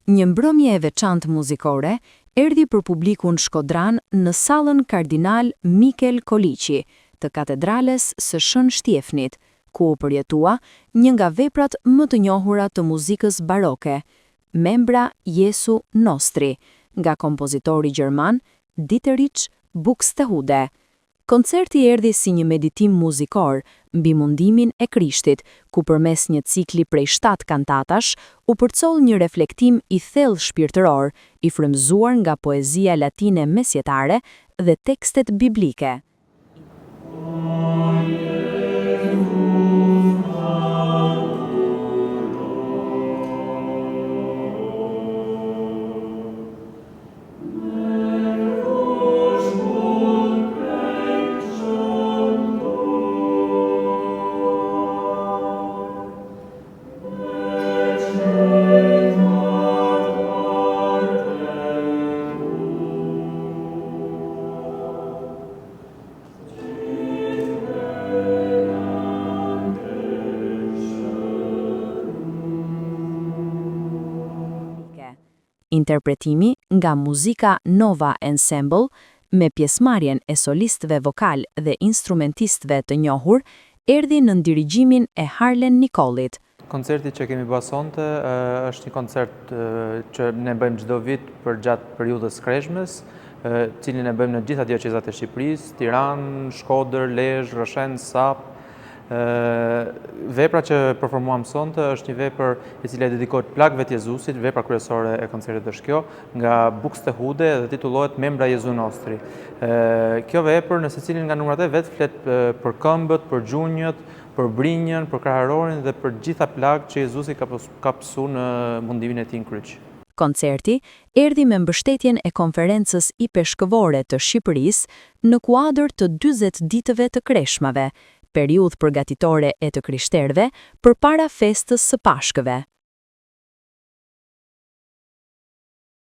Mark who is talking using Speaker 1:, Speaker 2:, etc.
Speaker 1: Një mbrëmje e veçantë muzikore erdhi për publikun shkodran në sallën Kardinal Mikel Koliqi të Katedrales së Shën Shtjefnit, ku u përjetua një nga veprat më të njohura të muzikës baroke, Membra Jesu Nostri, nga kompozitori gjerman Dieterich Buxtehude. Koncerti erdhi si një meditim muzikor mbi mundimin e Krishtit, ku përmes një cikli prej shtatë kantatash u përcoll një reflektim i thellë shpirtëror, i frymëzuar nga poezia latine mesjetare dhe tekstet biblike. Interpretimi nga Musica Nova Ensemble, me pjesëmarrjen e solistëve vokalë dhe instrumentistëve të njohur, erdhi nën dirigjimin e Harlen Nikollit.
Speaker 2: Koncerti që kemi ba sonte është një koncert që ne bëjmë çdo vit përgjatë periudhës Kreshmës, cilin e bëjmë në gjitha dioqezat e Shqipërisë, Tiranë, Shkodër, Lezhë, Rrëshen, Sapë. Vepra që performuam sonte është një vepër e cila i dedikohet plagëve të Jezusit, vepra kryesore e koncertit është kjo, nga Buxtehude dhe titullohet Membra Jesu Nostri. Kjo vepër në secilin nga numrat e vet flet për këmbët, për gjunjët, për brinjën, për kraharorin dhe për gjitha plagët që Jezusi ka ka pësu në mundimin e tij në kryq.
Speaker 1: Koncerti erdhi me mbështetjen e Konferencës Ipeshkëvore të Shqipërisë në kuadër të 40 ditëve të Kreshmave, periudhë përgatitore e të krishterëve përpara festës së Pashkëve.